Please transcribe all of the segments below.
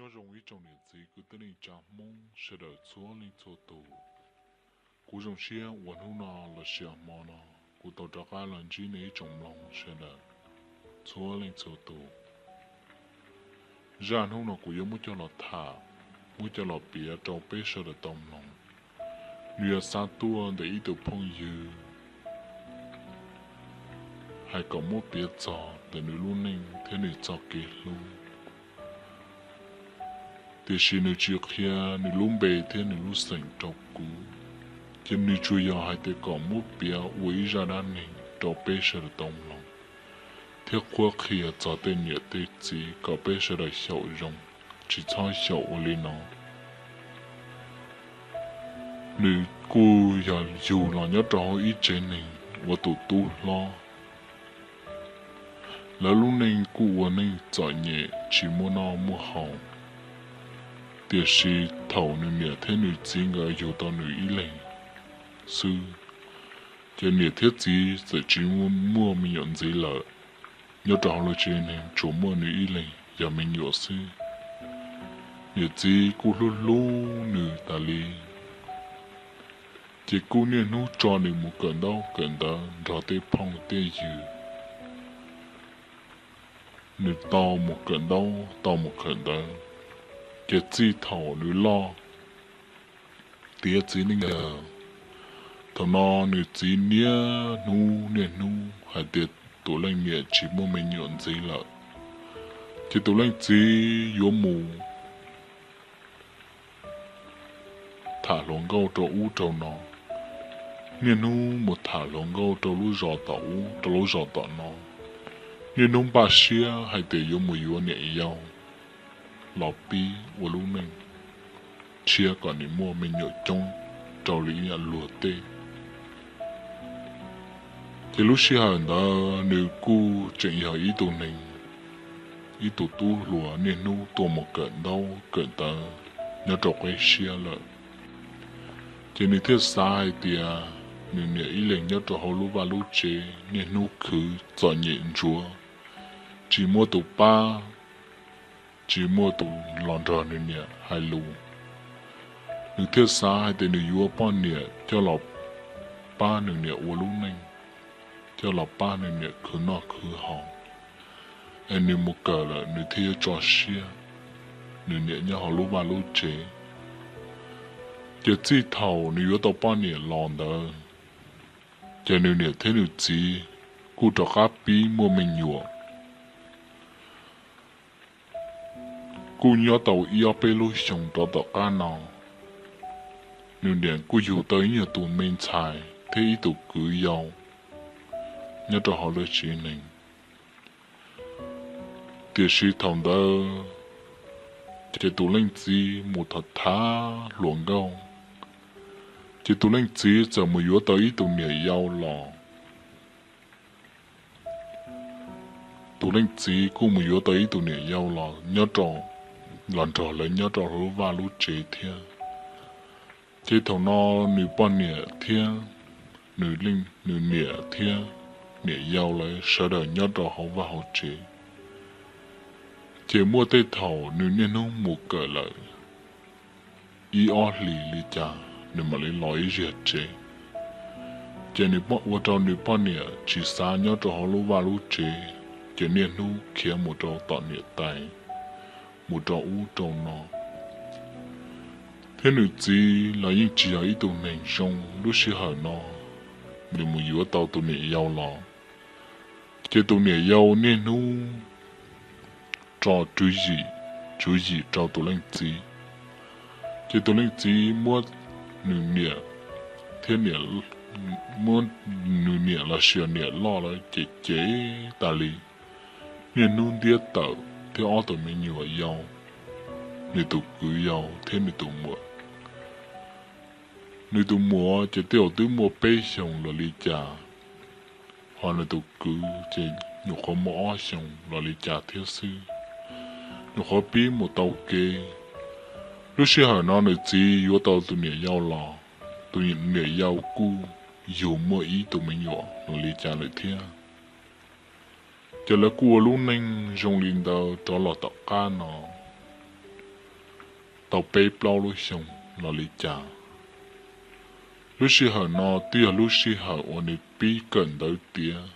Nyob zoo ib tsoom niam txiv kwv tij neej tsa Hmoob sawv daws txhua leej txhua tus. Kuv zoo siab uas hnub no los sis hmo no kuv tau rov qab los ntsib nej ib tsoom mloog sawv daws txhua leej txhua tus. Zaj hnub no kuv yuav muab coj los tham, muab coj los piav rau peb sawv daws tau mloog. Nws yog xav tuaj ntawm ib tug phooj ywg hais kom muab piav txog ntawm nws lub neej thiab nws txoj kev hlub. Tiam sis nws tsis qhia nws lub npe thiab nws lub xeem rau kuv, ces nws tsuas yog hais tias kom muab piav ua ib zaj dab neeg rau peb sawv daws tau mloog, thiab qhuab qhia txog tej niam tej txiv kom peb sawv daws xyaum zoo, tsis txhob xyaum ua li no. Nws kuj yog yug los nyob rau hauv ib tsev neeg ua tus tub hlob. Lawv lub neej kuj ua neej txom nyem tsis muaj noj muaj haus, tiam sis thaum nws niam thiab nws txiv nkawd yug tau nws ib leeg xwb, ces niam thiab txiv txawm tsis muaj me nyuam ntxiv lawm. Nyob rau hauv lawv tsev neeg tsuas muaj nws ib leeg yog me nyuam xwb. Niam txiv kuj hlub hlub nws tas li, ces kuj niaj hnub tso nws mus kawm ntaub kawm ntawv nrog tej phooj tej ywg. Nws tau mus kawm ntaub tau mus kawm ntawv, ces txij thaum nws loj tiav txiv neej ntawd, thaum no nws txiv niaj hnub niaj hnub hais tias tus leej niam tsis muaj me nyuam ntxiv lawm, ces tus leej txiv yuav mus tham hluas nkauj rau ub rau no. Niaj hnub mus tham hluas nkauj rau lub zos tom ub rau lub zos tom no, niaj hnub npaj siab hais tias yuav mus yuav niam yau los pib ua lub neej tshiab kom nws muaj me nyuam coob rau li ib yam luag tej. Ces lub sij hawm ntawd nws kuj tseem yog ib tug neeg, ib tug tub hluas niaj hnub tuaj mus kawm ntaub kawm ntawv nyob rau qib siab lawm. Ces nws thiaj xav hais tias nws niam ib leeg nyob rau hauv lub vaj lub tsev niaj hnub khwv txom nyem ntsuav, tsis muaj tus pab, tsis muaj tus los nrog nws niam hais lus. Nws thiaj xav hais tias nws yuav poj niam coj los pab nws niam ua lub neej, coj los pab nws niam khwv noj khwv haus, es nws mus kawm lawm nws thiaj yuav tso siab nws niam nyob hauv lub vaj lub tsev. Ces txij thaum nws yuav tau poj niam los ntawd, ces nws niam thiab nws txiv kuj rov qab pib muaj me nyuam. Kuj nyob tau ib ob peb lub xyoo rov tom qab no, nws niam kuj yug tau ib nyuag tus me ntxhais thiab ib tus kwv yau nyob rau hauv lawv tsev neeg. Tiam sis thaum ntawd ces tus leej txiv mus tham thav hluas nkauj, ces tus leej txiv txawm mus yuav tau ib tus niam yau los. Tus leej txiv kuj mus yuav tau ib tus niam yau los nyob rau, los nrog lawv nyob rau lub vaj lub tsev thiab. Ces thaum no nws poj niam thiab nws niam thiab niam yau lawv sawv daws nyob rau hauv vaj hauv tsev. Ces muaj tej thaum nws niaj hnub mus kawm lawm ib ob hlis li cas nws mam li los ib zaug tsev. Ces nws ua rau nws poj niam tsis xav nyob rau hauv lub vaj lub tsev, ces niaj hnub khiav mus rau tom niam tais, mus rau ub rau no. Thiab nws txiv los yeej tsis yog ib tug neeg zoo, lub sij hawm no nws mus yuav tau tus niam yau los, ces tus niam yau niaj hnub tso tswv yim, tswv yim rau tus leej txiv. Ces tus leej txiv muab nws niam thiab niam, muab nws niam los sis niam loj lawv cem cem tas li, niaj hnub ntiab tawm thiab ob tug me nyuam yau, nws tus kwv yau thiab nws tus muam. Nws tus muam ces tej zaum twb muaj peb xyoos los li cas, ho nws tus kwv ces nyuam qhuav muaj ob xyoos los li cas thiab xwb, nyuam qhuav pib mus tau kev. Lub sij hawm no nws txiv yuav tau tus niam yau los, tus niam yau kuj yug muaj ib tug me nyuam los li cas lawm thiab. Ces lawv kuj ua lub neej zoo li ntawd rov los tom qab no. tau peb plaub lub xyoo los li cas. Lub sij hawm no twb yog lub sij hawm uas nws pib kawm ntawv tiav,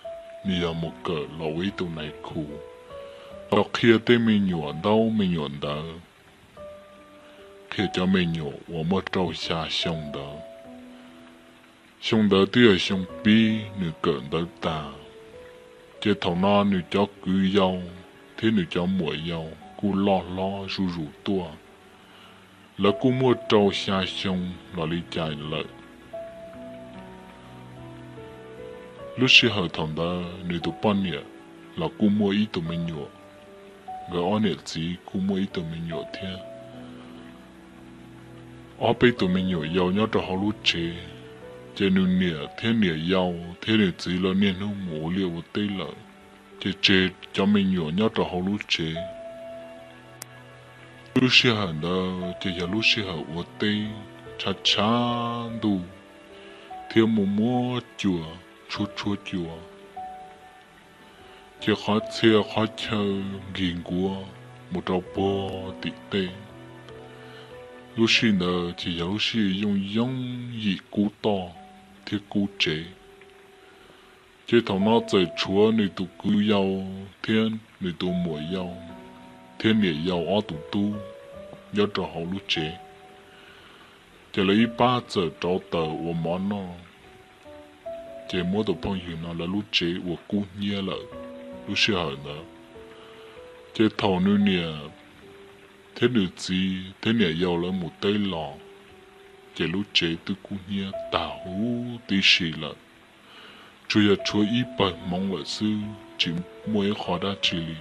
nws yog mus kawm los ua ib tug nais khu, los qhia tej me nyuam ntaub me nyuam ntawv, qhia cov me nyuam uas muaj rau xya xyoo ntawd. Xyoo ntawd twb yog xyoo pib nws kawm ntawv tag, ces thaum no nws cov kwv yau thiab nws cov muam yau kuj loj hlob zuj zus tuaj, lawv kuj muaj rau xya xyoo los li cas lawm. Lub sij hawm thaum ntawd nws tus poj niam los kuj muaj ib tug me nyuam, nkawd ob niam txiv kuj muaj ib tug me nyuam thiab. Ob peb tus me nyuam yau nyob rau hauv lub tsev, ces nws niam thiab niam yau thiab nws txiv lawv niaj hnub mus ua liaj ua teb lawm, ces tseg cov me nyuam nyob rau hauv lub tsev. Lub sij hawm ntawd ces yog lub sij hawm ua teb tshav tshav ntuj thiab muaj muab cua, tshuab tshuab cua, ces qhov txhia qhov chaw nkig nkuav mus rau puag tim tej. Lub sij ntawd ces yog lub sij yooj yooj yim kub toj thiab kub tsev. Ces thaum no txawm tshuav nws tus kwv yau thiab nws tus muam yau thiab niam yau ob tus tub nyob rau hauv lub tsev. Ces lawv ib pab txawm rauv taws ua mov noj, ces muab tus phooj ywg no lawv lub tsev ua kub hnyiab lawm lub sij hawm ntawd. Ces thaum nws niam thiab nws txiv thiab niam yau lawv mus teb los, ces lub tsev twb kub hnyiab tag huv tib si lawm. Tsuas yog tshuav ib pawg hmoov lawm xwb, tsis muaj ib qho dab tsi li.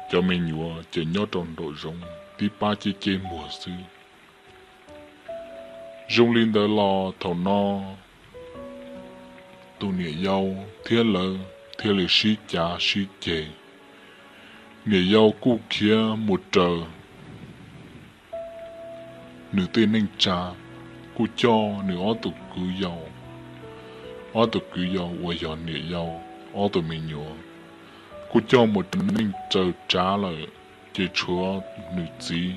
Cov me nyuam ces nyob rau nraum zoov tib pab ceb ceb muag xwb. Zoo li ntawd los thaum no tus niam yau thiab lawv thiaj li sib cav sib ceg. Niam yau kuj khiav mus raws nws tej neej tsa, kuj coj nws ob tug kwv yau, ob tug kwv yau uas yog niam yau ob tug me nyuam, kuj coj mus raws neej raws tsav lawm, ces tshuav nws txiv.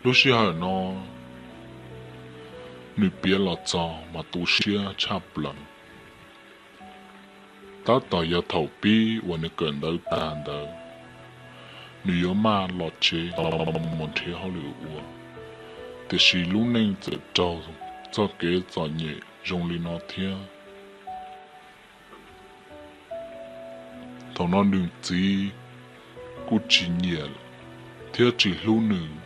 Lub sij hawm no nws piav los txog mas tu siab tshaj plaws. Tab tom yog thaum pib uas nws kawm ntawv tag ntawd, nws yuav maj los tsev mus nrhiav hauj lwm ua, tiam sis lub neej txawm raug txoj kev txom nyem zoo li no thiab. Thaum no nws txiv kuj tsis nyiam thiab tsis hlub nws,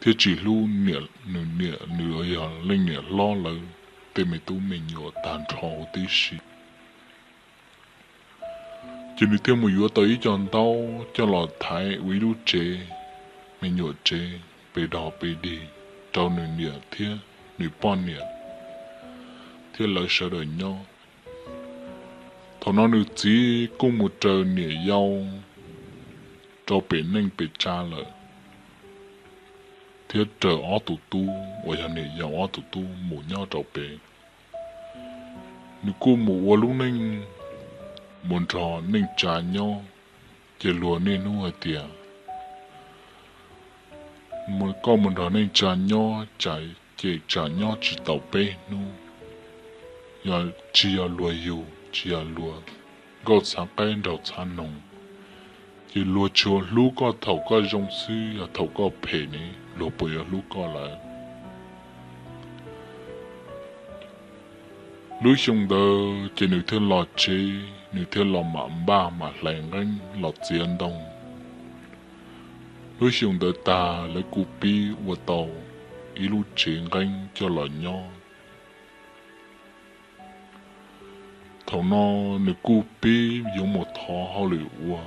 thiab tsis hlub niam, nws niam, nws yog leej niam hlob lawv tej me tub me nyuam tag nrho huv tib si. Ces nws thiaj mus yuav tau ib co ntaub coj los thaiv ua ib lub tsev, me nyuam tsev pe dog pe dig rau nws niam thiab nws poj niam thiab lawv sawv daws nyob. Thaum no nws txiv kuj mus raws niam yau rau pem neej pem tsav lawm, thiab raws ob tug tub uas yog niam yau ob tug tub mus nyob rau pem. Nws kuj mus ua lub neej mus nrog neej tsa nyob, ces luag niaj hnub hais tias, koj mus nrog neej tsa nyob ces tsam nyob tsis tau peb hnub, tsis yog luag yug, tsis yog luag nkauj txhav qaib nraug txhav noog, ces luag tsuas hlub koj thaum koj zoo xwb, yog thaum koj phem ne luag puas yuav hlub koj lawm? Lub xyoo ntawd ces nws thiaj los tsev, nws thiaj los mam npaj mam hlais nqeeb los txiav ntoo. Lub xyoo ntawd tag lawv kuj pib ua tau ib lub tsev nqeeb coj los nyob. Thaum no nws kuj pib yuav mus thov hauj lwm ua,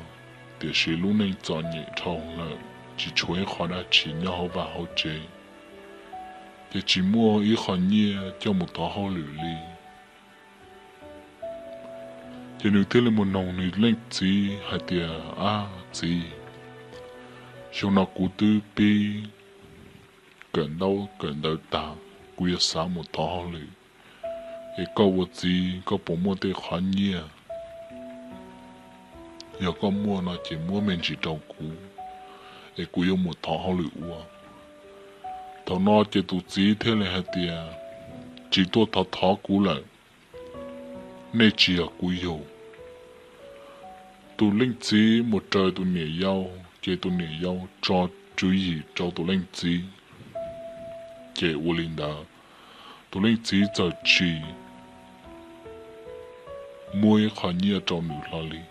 tiam sis lub neej txom nyem dhau lawm, tsis tshuav ib qho dab tsi nyob hauv vaj hauv tsev, ces tsis muaj ib qho nyiaj coj mus thov hauj lwm li. Ces nws thiaj li mus noog nws leej txiv hais tias, Ab txiv, xyoo no kuv twb pib kawm ntaub kawm ntawv tag, kuv yuav xav mus thov hauj lwm, es koj ua txiv koj puas muaj tej qhov nyiaj? Yog koj muaj no ces muab me ntsis rau kuv, es kuv yuav mus thov hauj lwm ua. Thaum no ces tus txiv thiaj li hais tias, tsis tuaj thov thov kuv lawm, nej tsis yog kuv yug. Tus leej txiv mus raws tus niam yau, ces tus niam yau tso tswv yim rau tus leej txiv. Ces ua li ntawd, tus leej txiv txawm tsis muab ib qho nyiaj rau nws hlo li,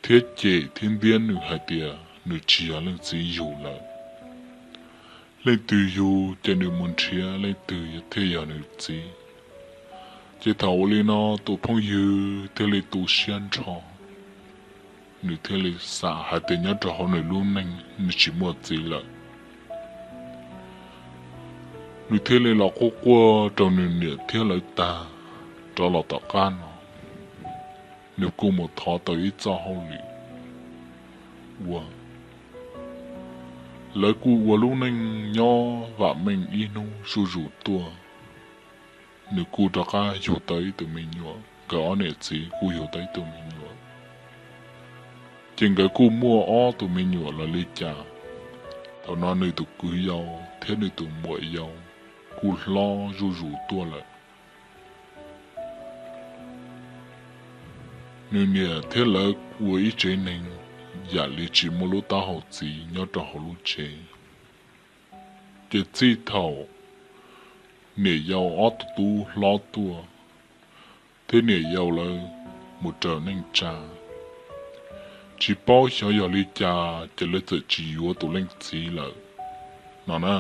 thiab cem thiab ntiab nws hais tias nws tsis yog leej txiv yug lawm. Leej twg yug ces nws mus nrhiav leej twg thiaj yog nws txiv. Ces thaum ua li no tus phooj ywg thiaj li tu siab nrho, nws thiaj li xav hais tias nyob rau hauv nws lub neej nws tsis muaj txiv lawm. Nws thiaj li los quaj quaj rau nws niam thiab lawv tag, rov los tom qab no, nws kuj mus thov tau ib txoj hauj lwm ua. Lawv kuj ua lub neej nyob vam meej ib hnub zuj zus tuaj. Nws kuj rov qab yug tau ib tug me nyuam, nkawd ob niam txiv kuj yug tau ib tug me nyuam. Ces nkawd kuj muaj ob tug me nyuam los li cas. Thaum no nws tus kwv yau thiab nws tus muam yau kuj hlob zuj zus tuaj lawm. Nws niam thiab lawv ua ib tsev neeg yam li tsis muaj lub taub hau txiv nyob rau hauv lub tsev. Ces txij thaum niam yau ob tug tub hlob tuaj, thiab niam yau lawv mus raws neej tsa, tsis paub xyov yog li cas ces lawv txawm tsis yuav tus leej txiv lawm no na.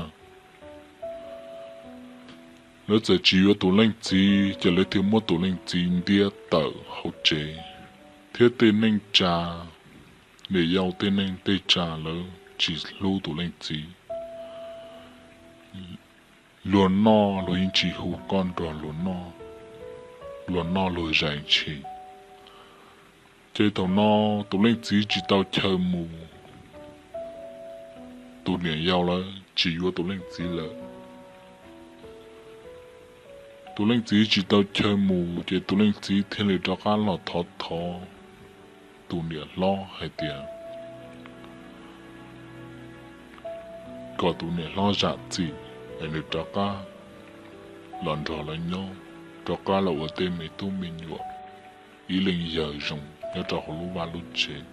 Lawv txawm tsis yuav tus leej txiv ces lawv thiaj muab tus leej txiv ntiab tawm hauv tsev, thiab tej neej tsa, niam yau tej neej tej tsa lawv tsis hlub tus leej txiv. Luag noj luag yeej tsis hu koj nrog luag noj, luag noj luag zais ntshis. Ces thaum no tus leej txiv tsis tau chaw mus, tus niam yau lawv tsis yuav tus leej txiv lawm. Tus leej txiv tsis tau chaw mus ces tus leej txiv thiaj li rov qab los thov thov tus niam hlob hais tias kom tus niam hlob zam txim es nws rov qab los nrog lawv nyob, rov qab los ua tej me tub me nyuam, ib leeg yawg zoo nyob rau hauv lub vaj lub tsev,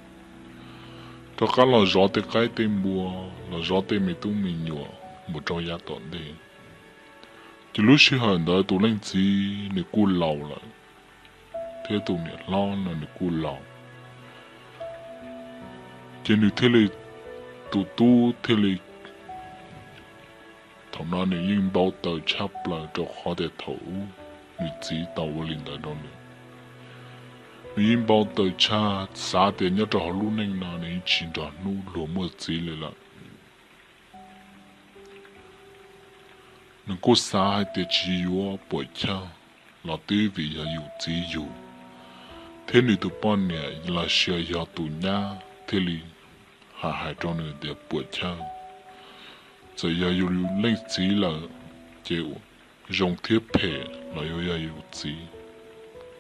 rov qab los zov tej qaib tej npua, los zov tej me tub me nyuam mus rau yav tom ntej. Ces lub sij hawm ntawd tus leej txiv nws kuj laus lawm, thiab tus niam hlob no nws kuj laus, ces nws thiaj li, tus tub thiaj li, thaum no nws yeej npau taws tshaj plaws rau qhov tias thaum ub nws txiv tau ua li ntawd rau nws. Nws yeej npau taws tshaj, xav tias nyob rau hauv lub neej no nws yeej tsis nrog hnub luag muaj txiv li lawm. Nws kuj xav hais tias tsis yuav puam chawj los twb vim yog yus txiv yug, thiab nws tus poj niam los sis yog tus nyab thiaj li hais hais rau nws tias puam chawj, txawm yog yus leej txiv lawm ces zoo thiab phem los yuav yog yus txiv,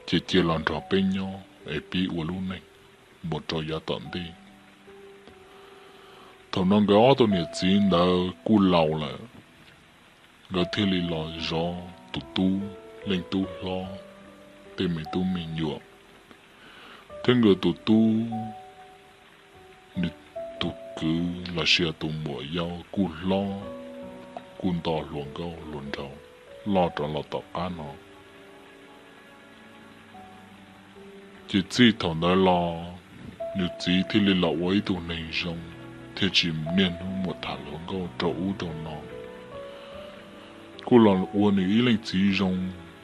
ces cia los nrog peb nyob es peb ua lub neej mus rau yav tom ntej. Thaum no nkawd ob tug niam txiv ntawd kuj laus lawm, nkawd thiaj li los zov tus tub, leej tub hlob, tej me tub me nyuam, thiab nkawd tus tub, nws tus kwv los sis tus muam yau kuj hlob, kuj nto hluas nkauj hluas nraug loj rov los tom qab no. Ces txij thaum ntawd los, nws txiv thiaj li los ua ib tug neeg zoo, thiaj tsis niaj hnub mus tham hluas nkauj rau ub rau no. Kuj los ua nws ib leej txiv zoo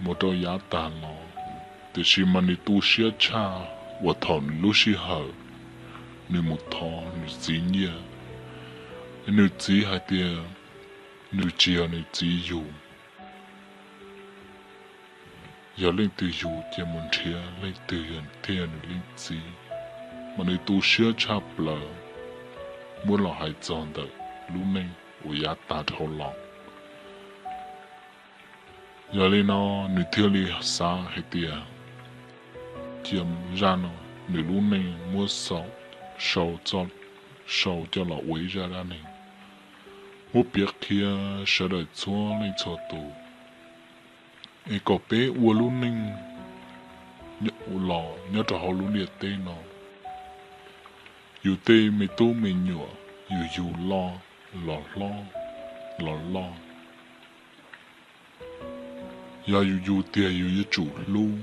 mus rau yav tag los, tiam sis mas nws tu siab tshaj uas thaum nws lub sij hawm nws mus thov nws txiv nyiaj, nws txiv hais tias nws tsis yog nws txiv yug, yog leej twg yug ces mus nrhiav leej twg thiaj yog nws leej txiv. Mas nws tu siab tshaj plaws, muab los hais txog ntawm lub neej uas yav tag dhau los. Yog li no, nws thiaj li xav hais tias cia zaj no nws lub neej muab xaus, sau txoj sau coj los ua ib zaj dab neeg, muab piav qhia sawv daws txhua leej txhua tus, es kom peb ua lub neej los nyob rau hauv lub ntiaj teb no. Yus tej me tub me nyuam yus yug loj los hlob los loj, yog yus yug tiag yus yuav tsum hlub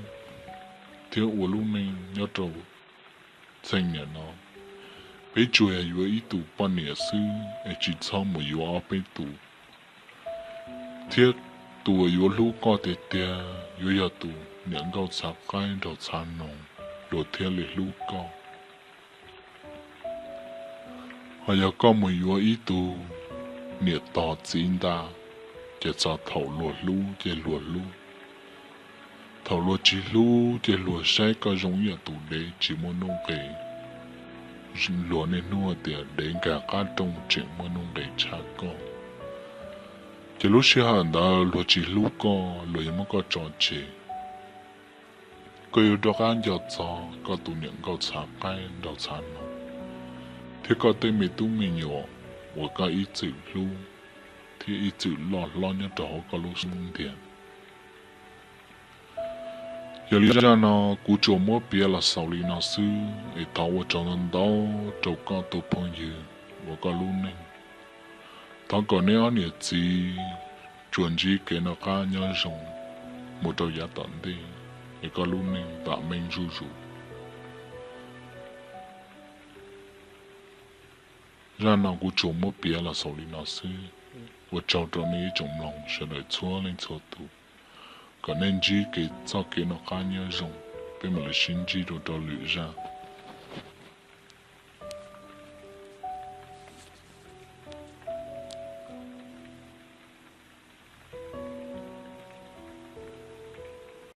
thiab ua lub neej nyob rau txheej niam no. Peb tsuas yog yuav ib tug poj niam xwb es tsis txhob mus yuav ob peb tus, thiab tus uas yuav hlub koj tiag tiag yuav yog tus niam nkauj txhav qaib nraug txhav noog, luag thiaj li hlub koj. Ho yog koj mus yuav ib tug niam tog txiv nta, ces txog thaum luag hlub ces luag hlub, thaum luag tsis hlub ces luag saib koj zoo ib yam tus dev tsis muaj nuj nqis. Luag niaj hnub tias dev nkag qab rooj tseem muaj nuj nqis tshaj koj, ces lub sij hawm ntawd luag tsis hlub koj, luag yuav muab koj tso tseg. Koj yuav rov qab nco txog koj tus niam nkauj txhav qaib nraug txhav noog, thiab koj tej me tub me nyuam uas koj ib txwm hlub thiab ib txwm loj hlob nyob rau hauv koj lub xub ntiag. Yog li zaj no kuv tsuas muab piav los xaus li no xwb, es thov ua tsaug ntau ntau rau koj tus phooj ywg uas koj lub neej. Thov kom neb ob niam txiv tsuas ntsib kev noj qab nyob zoo mus rau yav tom ntej, es koj lub neej vam meej zuj zus. Zaj no kuv tsuas muab piav los xaus li no xwb. Ua tsaug rau nej ib tsoom mloog sawv daws txhua leej txhua tus. Kom nej ntsib kev txoj kev noj qab nyob zoo, peb mam li sib ntsib dua rau lwm zaj.